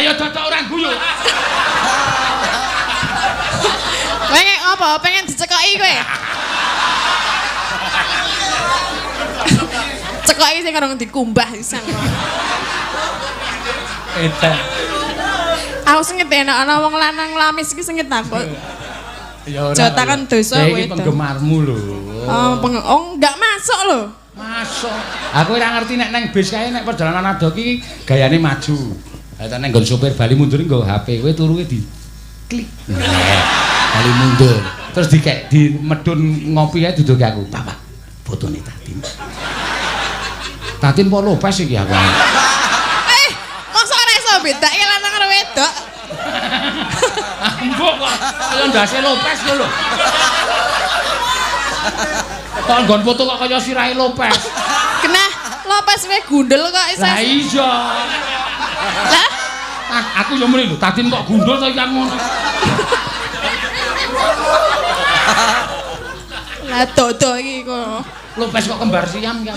Lah ya dadak ora guyu. Pengen apa? Pengen dicekoki kowe? Cekoki sing karo dikumbah sisan. Edan. Aku sengit enak ana wong lanang lamis iki sengit aku. Ya ora. Jotakan dosa kowe. kowe. Iki penggemarmu lho. Oh, oh enggak masuk lho. Masuk. Aku ora ngerti nek nang bis kae nek perjalanan adoh iki gayane maju. Lah nek nggon sopir bali mundur nggo HP kowe turu di klik. Bali mundur. Terus dikek di medun ngopi kae duduke aku. Pak, Pak, fotone Tatin. Tatin po Lopez iki aku. Eh, mosok ora iso bedake lanang karo wedok? Mbok kok kaya ndase Lopez lho. Kok nggon foto kok kaya sirahe Lopez. Kenah Lopez wae gundel kok iso. Lah iya. Lah, Ah, aku yo muni lho, Tatin kok gundul to iki ngono. Lah dodo iki kok. Lopez kok kembar siam iki.